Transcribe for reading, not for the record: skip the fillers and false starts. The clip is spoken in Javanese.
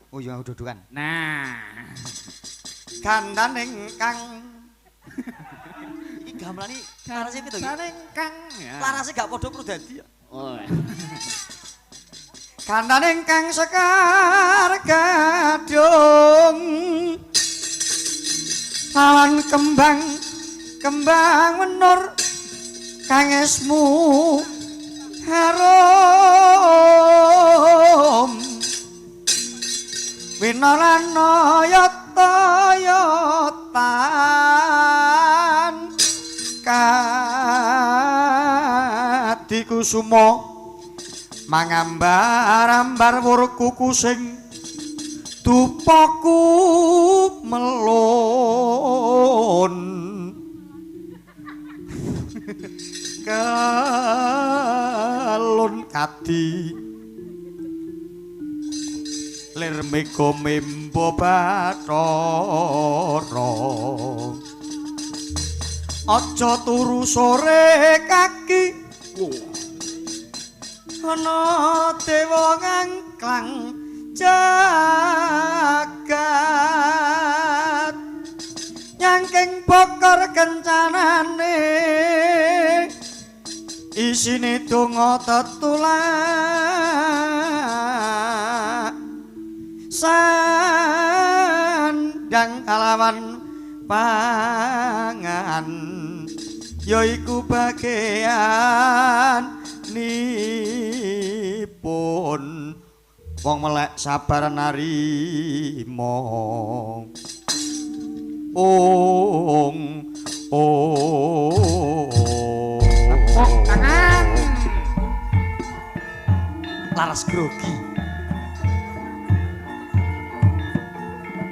Oh iya, dudukan. Nah. Gandane kang iki gamelane larase piye to iki? Gandane kang. Ya. Larase gak padha Prudadi ya. Oh. Gandane kang sekar gadung lawan kembang kembang menur kang esmu harum winarana yata yatan kadikusuma mangambar-ambar wur kuku sing dupaku melun kelun kadi lir mega membo bathara aja turu sore kaki ana dewa ngangklang jagat nyangking bokor kencanane isine donga tetulak sandang kalawan pangan yaiku bagean nipun wong melek sabar narima. Ong ong. Tepuk tangan. Laras grogi.